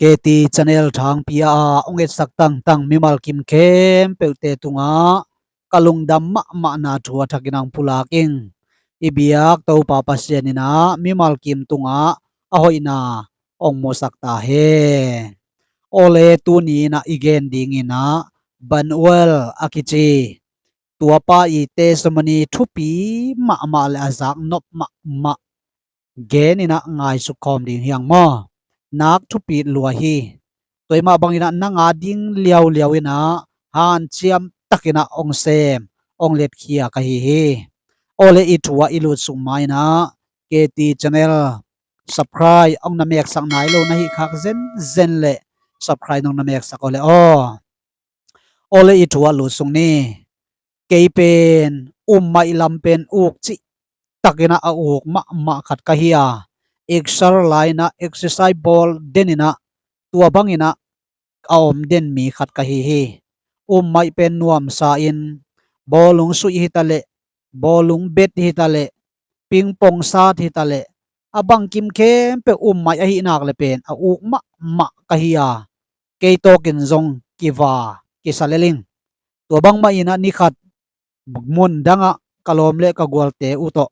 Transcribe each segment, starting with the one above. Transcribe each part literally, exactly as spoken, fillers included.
K T Channel thangpi a hong etsak tangtang mimal kim khempeuhte tungah ka lungdam mahmahna thu a thakin hong pulak ing. I biak Topa Pasian in ah mimal kim tungah a hoihna hong musak ta hen. Awle tuni in ah i gen ding in ah Banuel a kici, tua pa i testimony thupi mahmah le a zaknop mahmah gen in ah ngaisuk khawm ding hi hang maw. Nak thupi lua hi. Tua mah bangin ah nang a ding liauliau in ah hanciam takin ah hong sem, hong letkhia ka hi hi. Awle i thu ah i lut sung ma in ah K T Channel subscribe hong na meksak nai lo na hih khak zenzen le subscribe nong na meksak aw le aw. Awle i thu ah lut sung ni. Kei pen um maih lam pen uk cih takin ah a uk mahmah khat ka hi a, exer lai in ah exercise bawl den in ah tua bangin ah a om den mi khat ka hi hi. Um maih pen nuamsa in bawlung suih hi ta leh, bawlung bet hi ta leh, pingpong sat hi ta leh, a bangkim khempeuh um maih ahih nak le pen a uk mahmah ka hi a, kei tawkin zong kiva kisa lel ing. Tua bangmah in ah ni khat mun dangah ka lawm le ka gualte uh tawh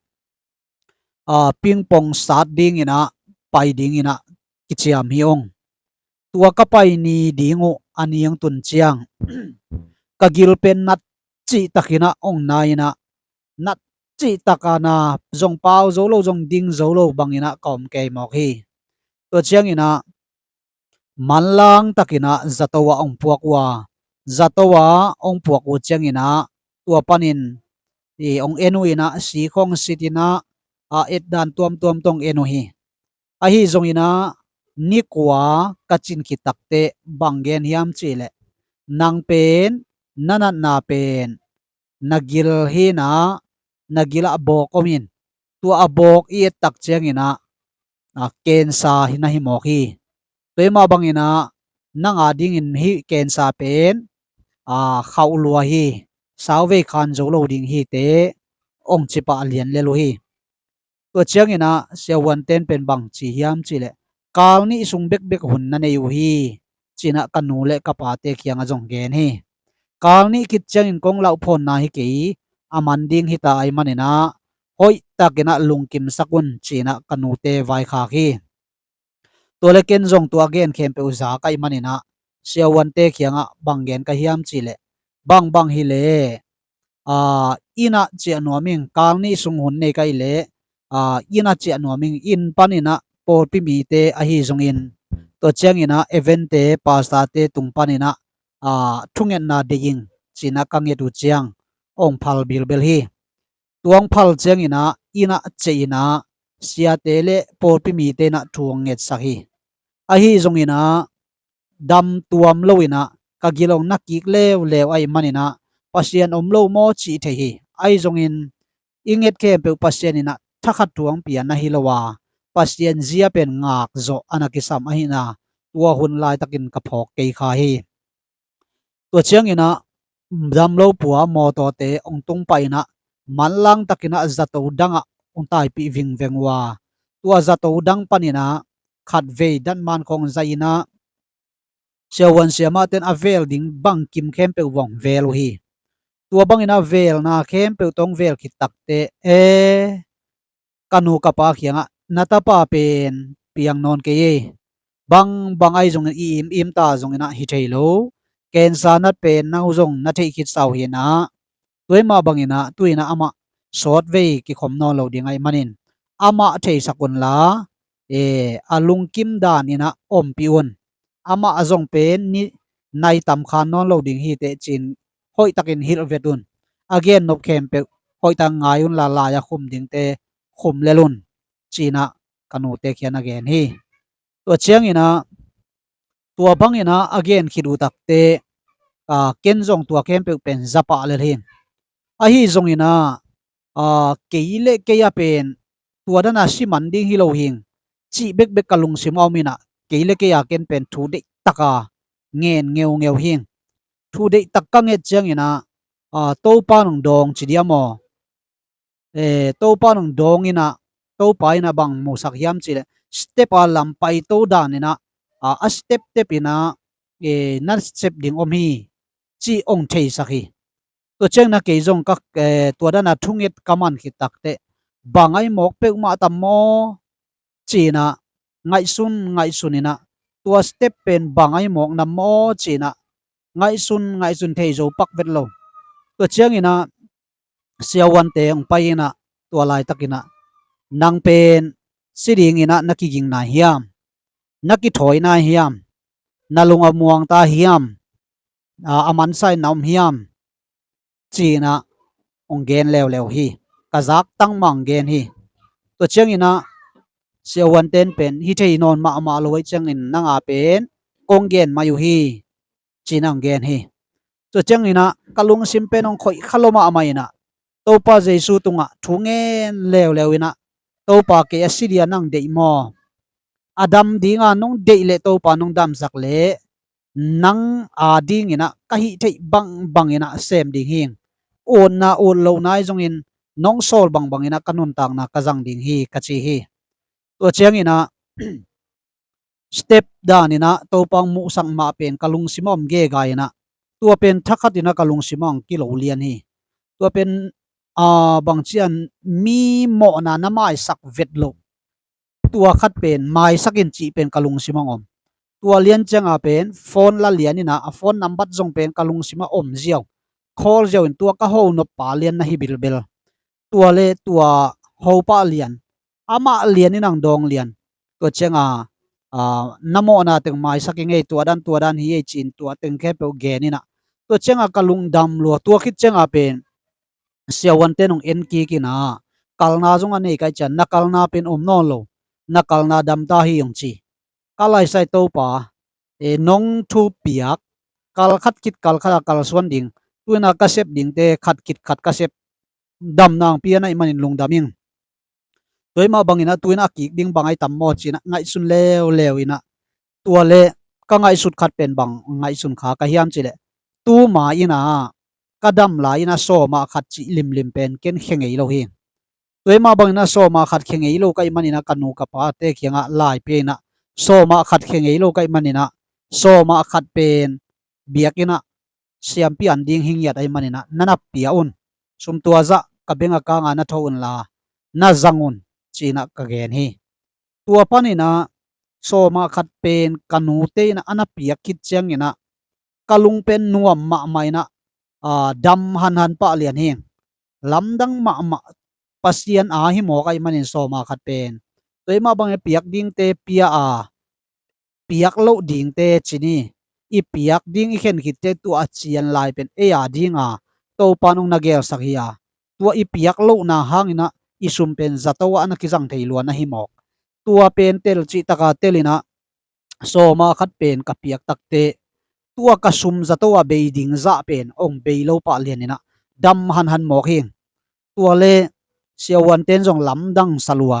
a, pingpong sat ding in ah pai ding in ah kiciam hi ung. Tua ka pai ni ding uh a ni hong tun ciang ka gil pen nat cih takin ah hong nai in ah, nat cih tak a na zong pau zo lo, zong ding zo lo bangin ah ka om kei mawk hi. Tua ciangin ah manlang takin ah zato ah hong puak uh a, zato ah hong puak uh ciangin ah tua panin i hong en uh in ah, sik hong sit in ah, a etdan tuamtuam tawh hong en uh hi. Ahi zongin ah ni kua ka cin khit takteh bang gen hiam cih leh, nang pen na natna pen na gil hi in ah, na gil ah bawk om in, tua a bawk i et tak ciangin ah, a, cancer hi na hi mawk hi. Tua mah bangin ah nang a dingin hih cancer pen a, khauh lua hi, sauvei khan zo lo ding hi teh hong ci pah lian lel uh hi. Tua ciangin ah siavuante'n pen bang ci hiam cih leh, kal nih sung bekbek hun na nei uh hi, ci in ah ka nu le ka pate kiangah zong gen hi. Kal nih khit ciangin kong lauhphawnna hi kei, a man ding hi ta ahih manin ah hoih takin ah lungkimsak un, ci in ah ka nute vaikhak hi. Tua le ken zong tua gen khempeuh zak ahih manin ah siavuante kiangah bang gen ka hiam cih leh, bangbang hi leh, a, inn ah ciah nuam ing, kal nih sung hun nei ka hih leh, a, inn ah ciah nuam ing, inn panin ah pawlpi mite ahi zongin, tua ciangin ah eventte, pastorte tung panin ah, a, thungetna deih ing, ci in ah ka nget uh ciang hong phal bilbel hi. Tua hong phal ciangin ah inn ah ciah in ah siate le pawlpi mite in ah thu hong ngetsak hi. Ahi zongin ah dam tuam lo in ah ka gil hong na kik leuleu ahih manin ah Pasian om lo maw cih thei hi. Ahi zongin i nget khempeuh Pasian in ah thakhat thu hong pia na hi lo a, Pasian zia pen ngak zawh a na kisam ahihna tua hun laitakin ka phawk kei kha hi. Tua ciangin ah dam lo pua mawtawte hong tung pah in ah manlang takin ah zato dangah hong taipih vingveng uh a, tua zato dang panin ah khatvei datman khawng zaih in ah siavuan siamahte in a vel ding bangkim khempeuh vawng vel uh hi. Tua bangin ah velna khempeuh tawh hong vel khit takteh, e, ka nu ka pa kiangah, na tapa pen piang nawn kei ei. Bangbang ahi zongin i im im ta zongin ah hi thei lo. Cancer nat pen nang uh zong na theih khit sa uh hi in ah, tua mah bangin ah tu in ah amah sawtvei kikhom nawn lo ding ahih manin amah theisak unla, e, a lungkim dan in ah ompih un. Amah a zong pen ni nai tam khan nawn lo ding hi teh, ci in hoih takin hilh vet un. A gen nop khempeuh hoih tak ngai unla, lai a khum dingte khum lel un, ci in ah ka nute kiang a gen hi. Tua ciangin ah tua bangin ah a gen khit uh takteh, a, ken zong tua khempeuh pen za pah lel hi. Ahi zongin ah, a, kei le kei a pen tua dan a si man ding hi lo hing, cih bekbek ka lungsim a om in ah, kei le kei a ken pen thu deih tak a ngen ngeungeu hing. Thu deih tak ka nget ciangin ah, a, Topa in hong dawng ci diam aw. E, Topa in hong dawng in ah, Topa in ah bang musak hiam cih leh, step a lam paito dan in ah a, a step step in ah, eh, na sep ding om hi, ci ong theisak hi. Tua ciangin ah kei zong ka, eh, tua dan a thunget ka man khit takteh, bang ai mawk peuhmah tam maw, ci-in ah ngaihsun ngaihsun in ah, tua step pen bang ai mawk nam maw, ci-in ah ngaihsun ngaihsun thei zo pak vet lo. Tua ciangin ah siavuante ong pai in ah, tua laitakin ah, "Nang pen si dingin ah na kiging nai hiam? Na kithawi nai hiam? Na lung a muang ta hiam? A, a mansa in na om hiam?" ci-in ah ong gen leuleu hi. Ka zak tang mah ong gen hi. Tua ciangin ah siavuante in pen, "Hi thei nawn mahmah lo ahih ciangin nang a pen kong gen mai uh hi," ci-in ah ong gen hi. Tua ciangin ah ka lungsim pen ong khoih kha lo mahmah in ah, Topa Jesu tungah thu ngen leuleu in ah, "Topa, kei a si ding a nang deih maw? A dam ding a nong deih leh, Topa, nong damsak leh, nang a dingin ah ka hih theih bangbang in ah sem ding hi. Utna ut lohna ahi zongin nong sawl bangbang in ah ka nuntakna ka zang ding hi," ka ci hi. Tua ciangin ah step dan in ah Topa ong muhsak mah pen ka lungsim ah om gegai in ah, tua pen thakhat in ah ka lungsim ah ong kilo lian hi. Tua pen, a, bang ci a, mi mawhna na maisak vet loh, tua khat pen maisak in cih pen ka lungsim ah ong om. Tua lian ciang a pen phone la lian in ah, a phone nambat zong pen ka lungsim ah om ziau, call ziau in, tua ka ho nop pa lian na hi bilbel. Tua leh tua ho pa lian, amah lian in ah ong dawng lian. Tua ciang a, a, na mawhna teng maisak ing ei, tua dan tua dan hi ei, ci-in tua teng khempeuh gen in ah, tua ciang a ka lungdam lua. Tua khit ciang a pen siavuante in ong en kik in ah, "Kalna zong a nei ka hih ciang, na kalna pen om nawn lo, na kalna dam ta hi," ong ci. Ka laisai Topa, eh, nong thupiak, kal khat khit kal khat a kalsuan ding, tu-in ah ka sep dingte khat khit khat ka sep, damna ong pia na hih manin lungdam ing. Tua ahih mah bangin ah tu-in ah a kik ding bang ai tam maw, ci-in ah ngaihsun leuleu in ah, tua leh ka ngaihsut khat pen bang ngaihsun kha ka hiam cih leh, tu ma-in ah ka dam lai-in ah sawma khat cih limlim pen ken khe ngei lo hi. Tua ahih mah bangin ah sawma khat khe ngei lo ka hih manin ah ka nu ka pate kiangah lai pia in ah, sawma khat khe ngei lo ka hih manin ah, sawma khat pen biakinn ah siampi an ding hi ngiat ahih manin ah na na pia un. Sum tua zah ka bank account ah na tho un la, na zang un, ci-in ah ka gen hi. Tua panin ah sawma khat pen ka nute in ah a na piak khit ciangin ah ka lung pen nuam mahmah in ah, a, dam hanhan pah lian hi. Lamdang mahmah, Pasian a hi mawk ahih manin sawma khat pen. Tua ahih mah bangin piak dingte pia a, piak loh dingte ci ni, i piak ding i khen khitte tua a cian lai pen ei a ding a Topa in ong na gelsak hi a, tua i piak lohna hangin ah i sum pen zato ah na kizang thei lua na hi mawk. Tua pen tel cih tak a tel in ah, sawma khat pen ka piak takteh, tua ka sum zato a bei ding zah pen ong bei lo pah lian in ah dam hanhan mawk hi. Tua leh siavuante in zong lamdang sa lua.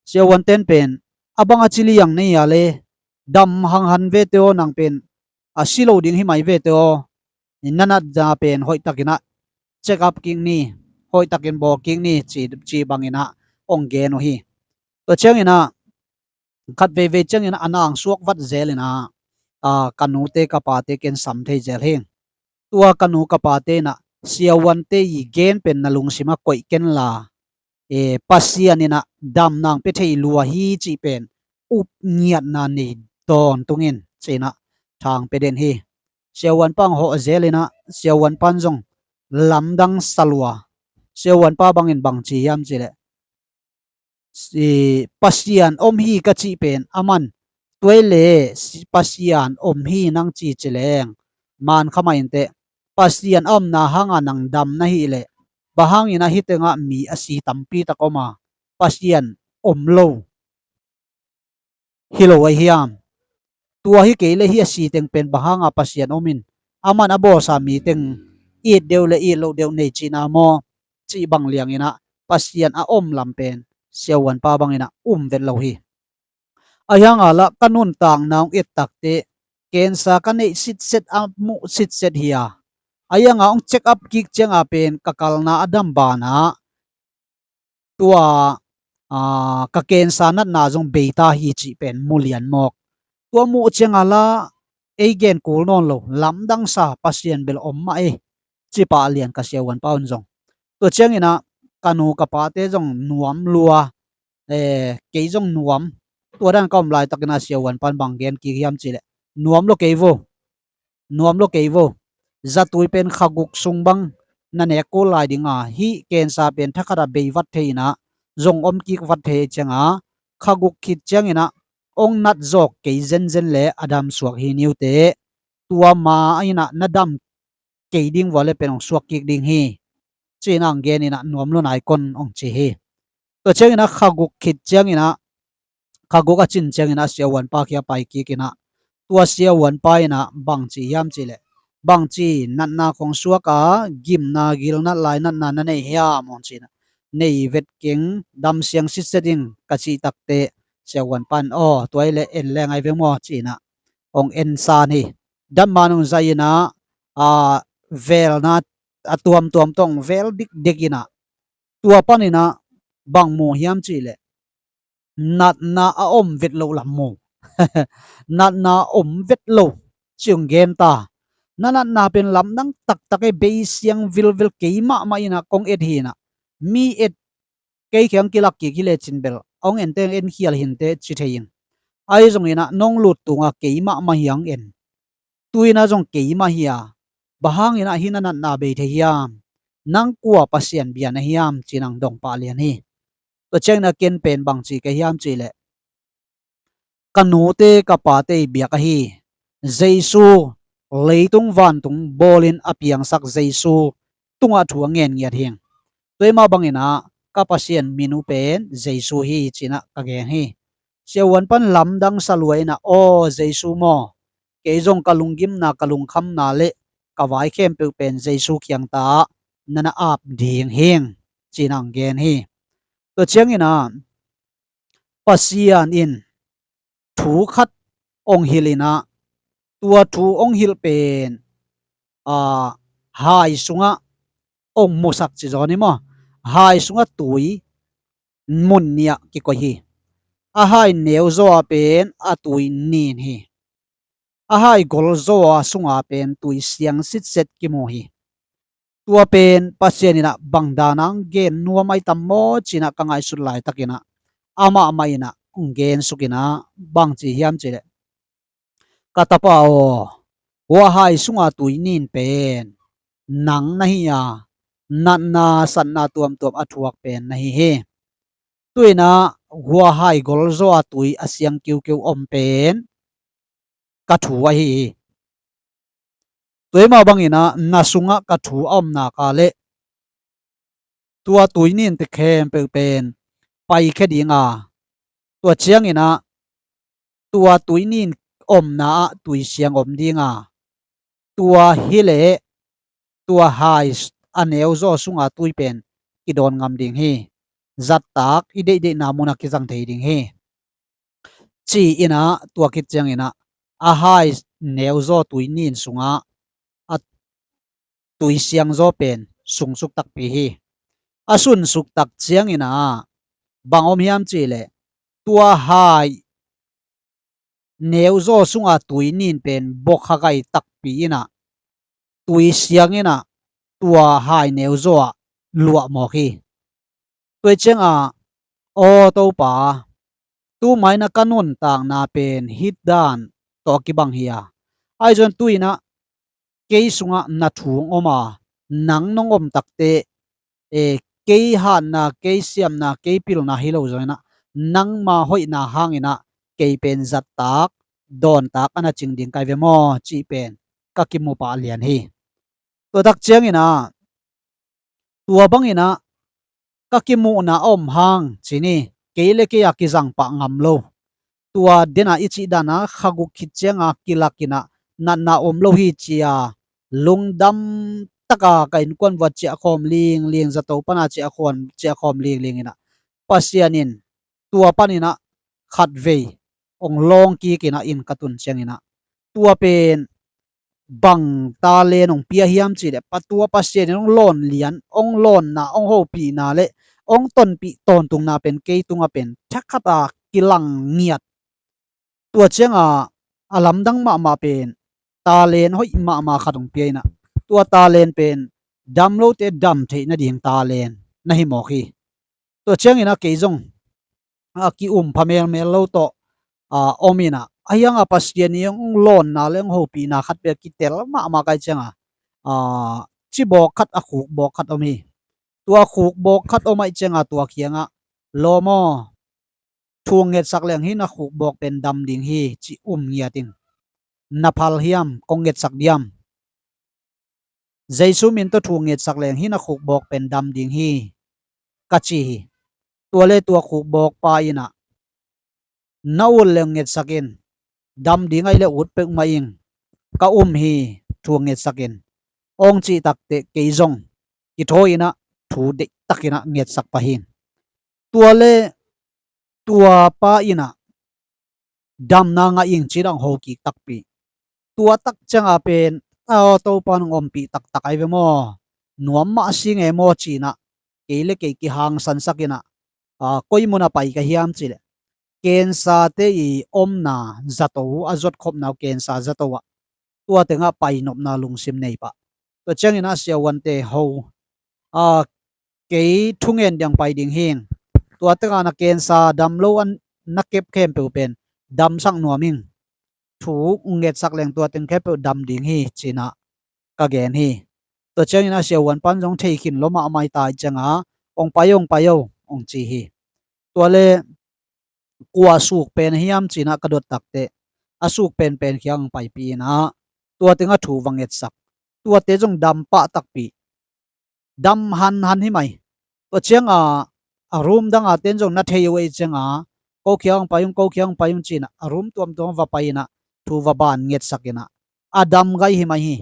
Siavuante in pen, "A bang a ci liang na hi a leh, dam hanhan vete aw, nang pen a si lo ding hi mai vete aw, na natna pen hoihtakin ah check up kik ni, hoihtakin bawl kik ni," ci, ci bangin ah ong gen uh hi. Tua ciangin ah khat veivei ciangin ah a nang suak vat zel in ah, a, ka nute ka pate ken sam thei zel hi. Tua ka nu ka pate in ah, "Siavuante i gen pen na lungsim ah koih ken la, e, Pasian in ah damna ong pia thei lua hi," cih pen up ngiatna nei tawntung in, ci-in ah thang pia den hi. Siavuanpa ong hawh zel in ah, siavuanpa in zong lamdang sa lua. Siavuanpa bangin bang ci hiam cih leh, si, "Pasian om hi ka cih pen aman, tua hi leh si, Pasian om hi nang ci ci leng, man kha mah inteh, Pasian a omna hang a nang dam na hih leh, bang hangin ah hih tengah mi a si tampi tak om a, Pasian om lo hi lo ahi hiam? Tua hi kei leh hih a si teng pen bang hang a Pasian om in, aman a bawlsa mi teng it deuh leh it loh deuh nei cihna maw?" cih bang liangin ah Pasian a om lam pen siavuanpa bangin ah um vet lo hi. Ahi hang a lah ka nuntakna ong et takteh, cancer ka neih sitset, a muh sitset hi a, ahi hang a ong check up kik ciang a pen ka kalna a dam ban ah, tua, a, ka cancer natna zong bei ta hi cih pen mu lian mawk. Tua muh cianga la ei gen kul nawn lo, lamdang sa Pasian bel om mah ei, ci pah lian ka siavuanpa un zong. Tua cianginah ka nu ka pate zong nuam lua, eh, kei zong nuam. Tua dan ka om laitakinah siavuanpan bang gen kik hiam cihleh, nuam lo kei vo, nuam lo kei vo. Zatui pen kha guk sung bang na nek kul lai dinga, hih kensa pen thakhatah bei vat thei inah, zong om kik vat thei cianga, kha guk khit cianginah ong nat zawk kei zenzen le a dam suak hi niute. Tua ma inah na dam kei ding vua le pen ong suak kik ding hi, ci-inah ong gen inah nuam lo nai kon ong ci hi. Tua cianginah kha guk khit cianginah, kha guk a cin cianginah siavuanpa kia pai kik inah, tua siavuanpa inah bang ci hiam cihleh, bang ci, natna khong suak a, gimna, gilnat lai natna na nei hiam ong ci inah, nei vet keng, dam siang sitset ing ka cih takteh, siavuanpa in aw, tua ileh en leng ai ve maw ci inah ong en san hi. Datman ong zai inah, a, velna a tuamtuam tawh ong vel dikdek inah, tua paninah bang mu hiam cihleh, natna a om vet loh lam mu. Natna a om vet lo ci ong gen ta. Na natna pen lamdang taktak e, bei siang vilvil, kei mahmah inah kong et hi inah, mi et kei kiang kilak kik hi lecin bel ong ente ong enkhial hinte ci thei ing. Ahi zonginah nong lut tunga kei mahmah hi ong en. Tu inah zong kei mah hi a, bang hanginah hih na natna bei thei hiam? Nang kua Pasian bia na hiam? Ci-inah ong dong pah lian hi. Tua cianginah ken pen bang ci ka hiam cihleh, ka nute ka pate i biak ahi Jesu, leitung vantung bawlin a piangsak Jesu tungah thu a ngen ngiat hing. Tua i mah banginah ka Pasian min uh pen Jesu hi ci-inah ka gen hi. Siavuanpan lamdang sa lua inah, aw Jesu maw, kei zong ka lunggimna, ka lungkhamna le ka vai khempeuh pen Jesu kiangta na na ap ding hing, ci-inah ong gen hi. Tua cianginah Pasian in thu khat ong hilh inah, tua thu ong hilh pen, a, hai sungah ong musak ci zaw ni maw. Hai sungah tui mun nih ah kikoih hi. A hai neuzaw ah pen a tui nin hi. A hai golzaw a sunga pen tui siang sitset kimu hi. Tua pen Pasian inah bang dana ong gen nuam ai tam maw ci-inah ka ngaihsut laitakinah, amah mah inah ong gen suk inah bang ci hiam cihleh, ka tapa aw, hua hai sunga tui nin pen nang na hi a, natna satna tuamtuam a thuak pen na hi hi. Tu inah hua hai golzaw a tui a siang kiukiu om pen ka thu ahi hi. Tua i mah banginah na sungah ka thu a om nak leh, tua tui ninte khempeuh pen paikhia dinga, tua cianginah tua tui nin omna ah tui siang om dinga, tua hileh tua hai a neuzaw sunga tui pen kidawn ngam ding hi. Zattak i deihdeihna munah kizang thei ding hi, ci-inah tua khit cianginah a hai neuzaw tui nin sungah a tui siangzaw pen sunsuk takpi hi. A sunsuk tak cianginah bang om hiam cihleh, tua hai neuzaw sunga tui nin pen bokhagai takpi inah, tui siang inah tua hai neuzaw ah luah mawk hi. Tua i cianga, aw Topa, tu mainah ka nuntakna pen hih dan tawh a kibang hi a, ahi zong tu inah kei sungah na thu ong om a, nang nong om takteh, e, kei hatna, kei siamna, kei pilna hi lo zonginah, nangma hoihna hanginah kei pen zattak dawntak a na cing ding kai ve maw cih pen ka kimu pah lian hi. Tua tak cianginah tua banginah ka kimuhna a om hang ci ni, kei le kei a kizang pah ngam lo. Tua denah i cih danah kha guk khit cianga kilak inah natna om lo hi ci-a, lungdam taka ka innkuan vua ciahkhawm lingling, zato pana ciahkhawm, ciahkhawm lingling inah, Pasian in tua paninah khatvei ong lawng kik inah inn ka tun cianginah, tua pen bang talent ong pia hiam cihleh, pa tua Pasian in ong lawn lian, ong lawnna, ong hopihna le ong tonpih tawntungna pen kei tungah pen thakhata kilang ngiat. Tua cianga a lamdang mahmah pen talent hoih mahmah khat hong pia inah, tua talent pen dam lote dam theih nading talent na hi mawk hi. Tua ciangin ah kei zong a ki-um pha melmel lo tawh a om inah, a hiang a Pasian i hong lawnna le hong hopihna khat pia kitel mahmah kai cianga a cibawk khat, a khukbawk khat om hi. Tua khukbawk khat om aih cianga tua kiangah, "Lawm aw, thu ngetsak leng hi, na khukbawk pen dam ding hi," ci um ngiat ing. "Na phal hiam, kong ngetsak diam?" "Jesu min tawh thu ngetsak leng hi, na khukbawk pen dam ding hi," ka ci hi. Tua le tua khukbawk pa inah, "Na ut leng ngetsak in, dam ding aih le ut peuhmah ing, ka um hi, thu ngetsak in," hong cih takteh kei zong kithawi inah thu deihtak inah ngetsak pah hi. Tua le tua pa inah, "Damna ngah ing," ci-in ah hong ho kik takpi. Tua tak cianga pen, "Aw, Topa, nong ompih taktak ahi ve maw? Nuam mah si nge maw?" ci-in ah kei le kei kihangsansak inah, "A, koi mun ah pai ka hiam?" ci leh, "Cancer-te i omna zato uh, a zotkhopna uh cancer zato ah, tua tengah painopna lungsim nei pah." Tua ciangin ah siavuante ho, "A, kei thungen diang pai ding hing. Tua tengah na cancer dam lo an na kep khempeuh pen damsak nuam ing. Thu ngetsak leng tua teng khempeuh dam ding hi," ci-in ah ka gen hi. Tua ciangin ah siavuan pan zong thei khin lo mahmah i ta i cianga, "Hong pai, hong pai o," hong ci hi. Tua le, "Kua suk pen hiam?" ci-in ah ka dot takteh, a suk penpen kiang hong paipih inah tua tengah thu va ngetsak. Tuate zong dam pah takpi, dam hanhan hi mai. Tua cianga a room danga ten zong na thei uh aih cianga, "Ko kiang hong pai ung, ko kiang hong pai ung," ci-in ah a room tuamtuam va pai inah thu va ban ngetsak inah, a dam gai hi mai hi.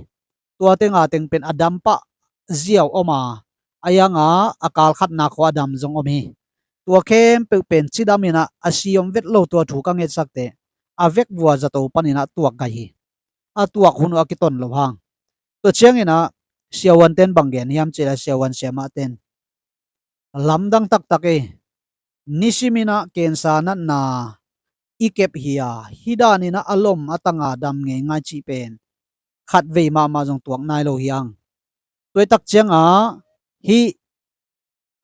Tua tenga teng pen a dam pah ziau om a, a hianga a kal khatna khua a dam zong om hi. Tua khempeuh pen cidam inah a si om vet lo, tua thu ka ngetsak teh a vekvua zato pan inah tuak gai hi. A tuak hun uh a kiton lo hang. Tua ciangin ah siavuanten bang gen hiam ci leh, siavuan siamahten, "Lamdang taktak e. Nisimin ah cancer natna i kep hi a, hih dan inah a lom a tanga dam ngeingai cih pen khatvei mahmah zong tuak nai lo hi hang. Tua i tak cianga hih,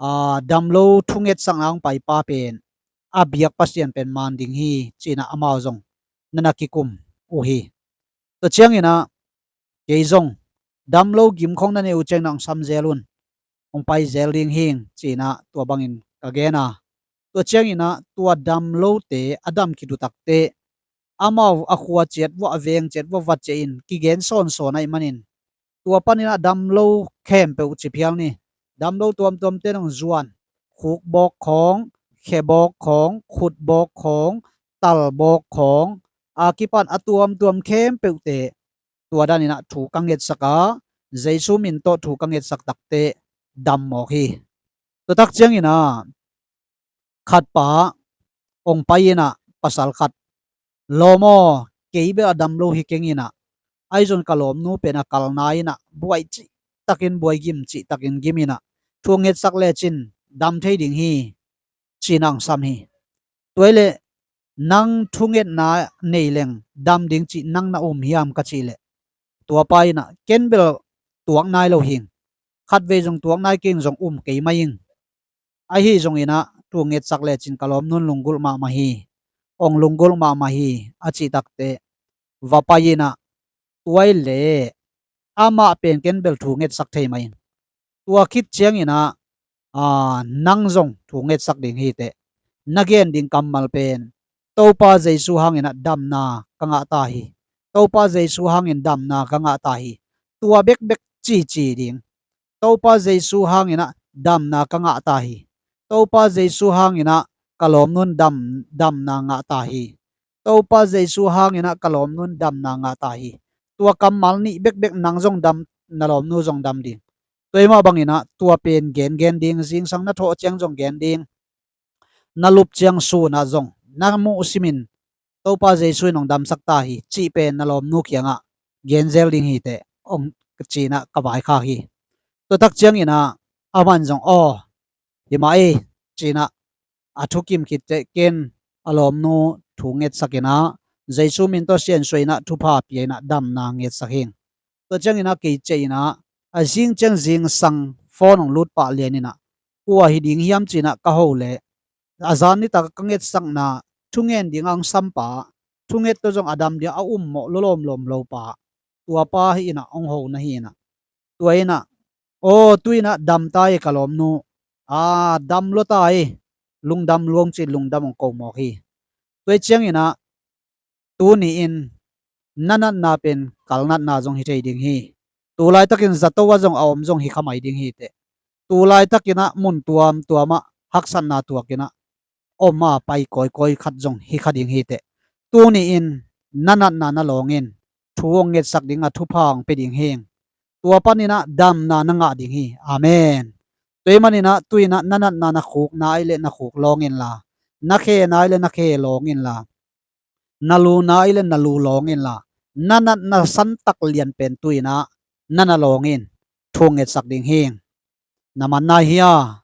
a, dam lo thu ngetsakna hong paipa pen a biak Pasian pen man ding hi," ci-in ah amau zong na na kikum uh hi. Tua ciangin ah kei zong, "Dam lo gim khong na neih uh ciangin ah hong sam zel un, hong pai zel ding hing," ci-in ah tua bangin ka gen a. Tua ciangin ah tua dam lote a dam khit uh takteh amau a khua ciat vuah, a veng ciat vuah va ciah in kigen sawnsawn ahih manin, tua panin ah dam lo khempeuh ci phial ni, dam lo tuamtuamte nong zuan, khukbawk khawng, khebawk khawng, khutbawk khawng, talbawk khawng, a kipan a tuamtuam khempeuhte tua dan inah thu ka ngetsak a, Jesu min tawh thu ka ngetsak takteh dam mawk hi. Tua tak ciangin ah khatpa hong pai inah, pasal khat, "Lawm aw, kei bel a dam lo hi keng inah, ahi zong ka lawmnu pen a kalna inah buai cihtakin buai, gim cihtakin gim inah, thu ngetsak lecin dam thei ding hi," ci-in ah hong sam hi. Tua hi leh, "Nang thungetna nei leng dam ding cih nang na um hiam?" ka cih leh, tua pa inah, "Ken bel tuak nai lo hing. Khatvei zong tuak nai keng, zong um kei mai ing. Ahi zongin ah thu ngetsak lecin ka lawmnu in lunggulh mahmah hi, hong lunggulh mahmah hi," a cih takteh va pai inah, "Tua hi leh amah pen ken bel thu ngetsak thei mai ing. Tua khit ciangin ah, aa, nang zong thu ngetsak ding hi teh. Na gen ding kammal pen, 'Topa Jesu hangin ah damna ka ngah ta hi. Topa Jesu hangin damna ka ngah ta hi.' Tua bekbek cici ding. 'Topa Jesu hangin ah damna ka ngah ta hi. Topa Jesu hangin ah ka lawmnu in dam, damna ngah ta hi. Topa Jesu hangin ah ka lawmnu in damna ngah ta hi.' Tua kammal nih bekbek nang zong dam, na lawmnu zong dam ding. Tua hi mah bangin ah tua pen gengen ding, zingsang na thawh ciang zong gen ding. Na lup ciang sun ah zong na muh simin, 'Topa Jesu in hong damsak ta hi,' cih pen na lawmnu kiangah genzel ding hi teh," hong ci-in ah ka vaikhak hi. Tua tak ciangin ah aman zong, "Aw, hi mah ei," ci-in ah a thukim khit teh ken a lawmnu thu ngetsak inah, Jesu min tawh siansuah in ah thupha pia in ah damna ngetsak hing. Tua ciangin ah kei ciah in ah a zing ciang zingsang phone hong lut pah lian in ah kua hi ding hiam ci in ah ka ho leh a zan nitak ka ngetsakna thungen ding a hong sampa, thunget tawh zong a dam ding a ummawh lawlawm lawm lopa, tuapa hi in ah hong ho na hi in ah. Tua in ah, aw, tu in ah dam ta hi ka lawmnu, a dam lua ta hi, lungdam luang ci in lungdam hong ko mawk hi. Tua hi ciangin ah tuni in na natna pen kal natna zong hi thei ding hi. Tulaitakin zato ah zong a om zong hi kha mai ding hi teh. Tulaitakin ah mun tuamtuam ah haksatna tuak in ah om a pai kawikawi khat zong hi kha ding hi teh. Tuni in na natna na lawng in thu hong ngetsak ding a thupha hong pia ding hing. Tua panin ah damna na ngah ding hi. Amen. Tua hi manin ah tu in ah na natna na khukna ai leh na khuk lawng inla, na khena ai leh na khe lawng inla, na luna ai leh na lu lawng inla, na natna santak lian pen tu in ah na na lawng in thu hong ngetsak ding hing. Na man nai hia?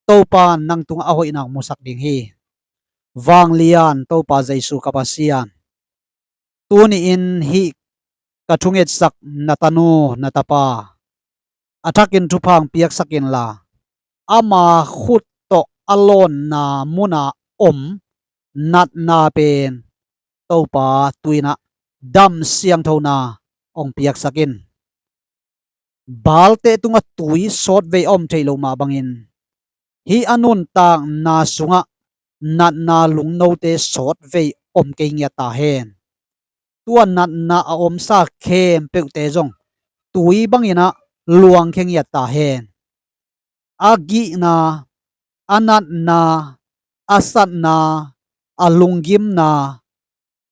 Topa in nang tungah a hoihna hong musak ding hi. Vanglian Topa Jesu ka Pasian, tuni in hih ka thungetsak na tanu na tapa a thakin thupha hong piaksak inla, ama khut tawh a lawnna muna om natna pen Topa tu in ah dam siangthona hong piaksak in. Balte tungah tui sawtvei a om theih loh mah bangin hih a nuntakna sungah natna lungnote sawtvei om kei ngiat ta hen. Tua natna a omsa khempeuhte zong tui bangin ah luangkhia ngiat ta hen. A gihna, a natna, a satna, a lunggimna,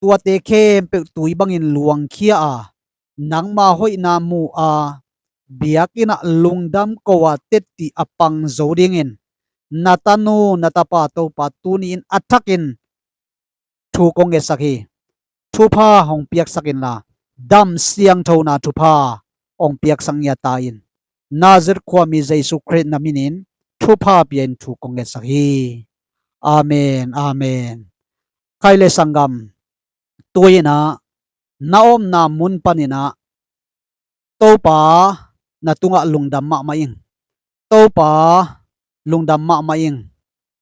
tuate khempeuh tui bangin luangkhia a, nangma hoihna mu a, biakinn ah lungdam ko a tetti a pang zo dingin na tanu na tapa Topa tuni in a thakin thu kong ngetsak hi. Thupha hong piaksak inla, dam siangthona thupha hong piaksak ngiat ta in. Nazareth khuami Jesu Khrist na minin thupha pia in thu kong ngetsak hi. Amen, amen. Khai le sanggam, tu in ah na omna mun panin ah Topa na tungah lungdam mahmah ing. Topa lungdam mahmah ing.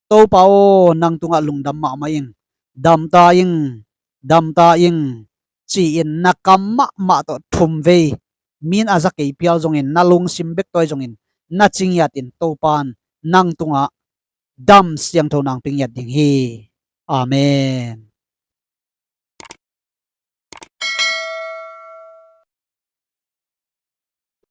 Topa aw, nang tungah lungdam mahmah ing. Dam ta ing, dam ta ing, ci-in na kam mahmah tawh thum vei, min a za kei phial zongin, na lungsim bek tawh zongin na ci ngiat in, Topa in nang tungah dam siangtho nang pia ngiat ding hi. Amen.